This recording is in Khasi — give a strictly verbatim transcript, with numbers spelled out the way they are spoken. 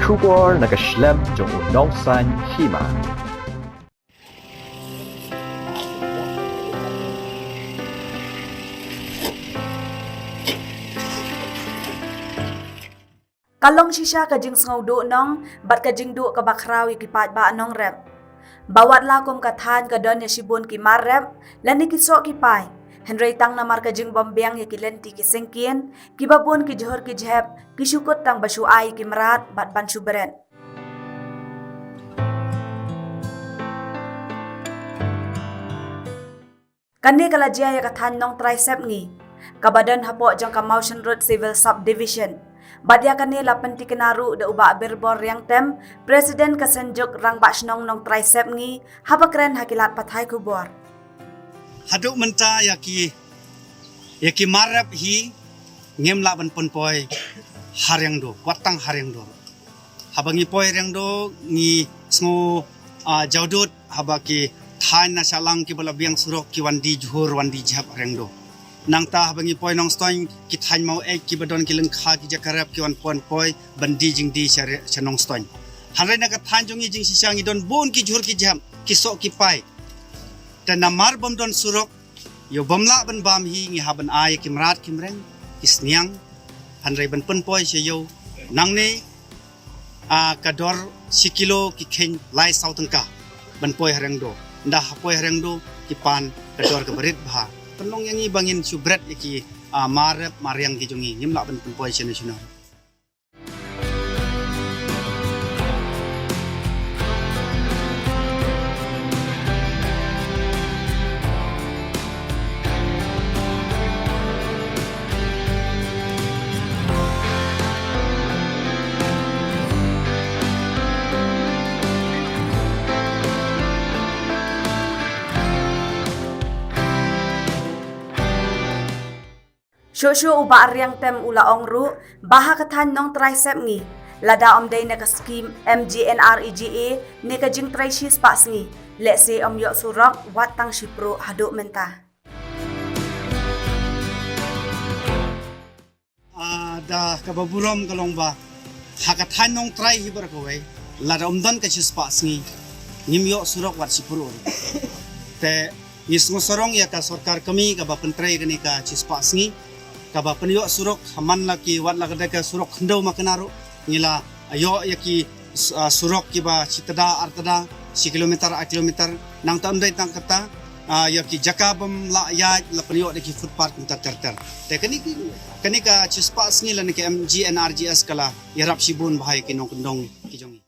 Khubor na ka shlem jong u nongsan hima. Ka long shisha ka jingsngewduh nong bad ka jingduh kaba khraw ïa ki paidbah nongrep. Ba wat la kum ka thaiñ ka don ïa shibun ki mar rep lane ki soh ki pai, hynrei tang namar ka jingbym biang ïa ki lynti ki syngkien, kiba bun ki jhur ki jhep ki shu kut tang ba shu ai ki mrad bad ban shu bret. Kane ka la jia ïa ka thaiñ Nongtrai Sepngi, kaba don hapoh jong ka Mawshynrut Civil Subdivision. Bad ïa kane la pyntikna ruh da u Bah Birbor Riangtem, President ka Synjuk Rangbah Shnong Nongtrai Sepngi, haba kren ha ki lad pathai khubor. Haduh mynta ïa ki, ïa ki mar rep hi ngim lah ban pynpoi ha Riangdo, wat tang ha Riangdo. Haba ngi poi Riangdo ngi sngew, ah, jawdut haba ki thaiñ na Shillong kiba la biang surok ki wan die jhur wan die jhep Riangdo. Nangta haba ngi poi Nongstoiñ ki thaiñ Maweit kiba don ki lyngkha ki jaka rep ki wan poi poi ban die jingdie sha re-, sha Nongstoiñ. Hynrei na ka thaiñ jong ngi jingshisha ngi don bun ki jhur ki jhep ki soh ki pai. Te namar bym don surok, ïoh bym lah ban bam hi ngi hap ban ai ki mrad ki mreng, ki sniang, hynrei ban pynpoi sha ïew. Nangne, ah, ka dor shi kilo ki kheiñ lai saw tyngka ban poi ha Riangdo. Ynda ha poi ha Riangdo ki pan ka dor kaba rit bha. Pynlong ïa ngi ba ngin shu bret ïa ki, ah, mar rep mar riang ki jong ngi, ngim lah ban pynpoi shano shano. Shuh shuh u Bah Riangtem u la ong ruh ba ha ka thaiñ Nongtrai Sepngi, lada ym dei na ka skim M G N R E G A ne ka jingtrei shispah sngi, lehse ym ïoh surok wat tang shipruh haduh mynta. Ah, da kaba burom ka long ba ha ka thaiñ Nongtrai hi baroh kawei, lada ym don ka shispah sngi, ngim ïoh surok wat shipruh. Te ngi sngewsarong ïa ka sorkar kmie kaba pyntrei kane ka shispah sngi, kaba pynïoh surok, ha man la ki wat la ka dei ka surok khyndew ma kane ruh, ngi la ïoh ïa ki s-, ah, surok kiba shi tda ar tda, shi kilometer ar kilometer, nangta ym dei tang kata, ah, ïa ki jaka bym lah ïaid la pynïoh da ki footpath kumta ter ter. Te kane ki, kane ka shispah sngi lane ka M G N R E G A ka la ïarap shibun bha ïa ki nongkyndong ki jong ngi.